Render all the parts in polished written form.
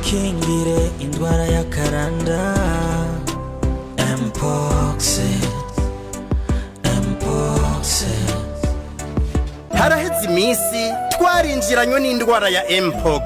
Twikingire indwara y'akaranda Mpox, Mpox. Haraheze iminsi twarinjiranywe n'indwara ya mpox.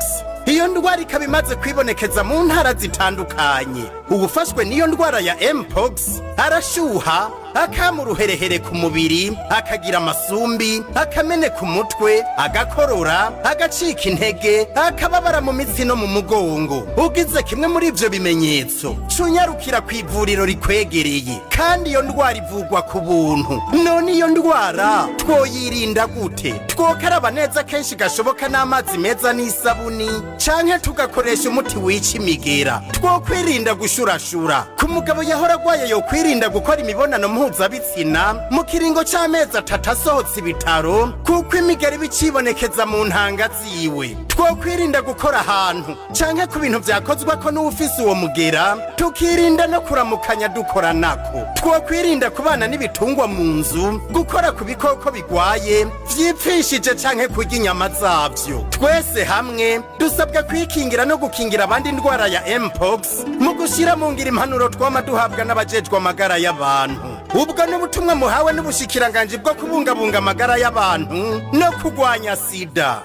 Iyo ndwara ikaba imaze kwibonekeza mu ntara zitandukanye. Uwufashwe n'iyo ndwara ya mpox arashuha, akama uruherehere ku mubiri, akagira amasumbi, akameneka umutwe, agakorora, agacika intege, akababara mu mitsi no mu mugongo. Ugize kimwe muri ivyo bimenyetso, cunyarukira ku ivuriro rikwegereye. Kandi iyo ndwara ivugwa ku buntu. None iyo ndwara twoyirinda gute? Twokaraba neza kenshi gashoboka n'amazi meza n'isabuni, canke tugakoresha umuti wica imigera. Twokwirinda gushurashura. Ku mugabo yahora agwaye, yokwirinda gukora imibonano mpuzabitsina mu kiringo c'amezi 3 asohotse ibitaro, kuko imigera iba icibonekeza mu ntanga ziwe. Twokwirinda gukora ahantu canke ku bintu vyakozweko n'uwufise uwo mugera, tukirinda no kuramukanya dukoranako. Twokwirinda kubana n'ibitungwa mu nzu, gukora ku bikoko bigwaye vyipfishije canke kurya inyama zavyo. Twese hamwe dusabwa kwikingira no gukingira abandi indwara ya mpox mu gushira mu ngiro impanuro twama duhabwa n'abajejwe amagara y'abantu. Ubwo n'ubutumwa muhawe n'ubushikiranganji bwo kubungabunga amagara y'abantu no kurwanya sida.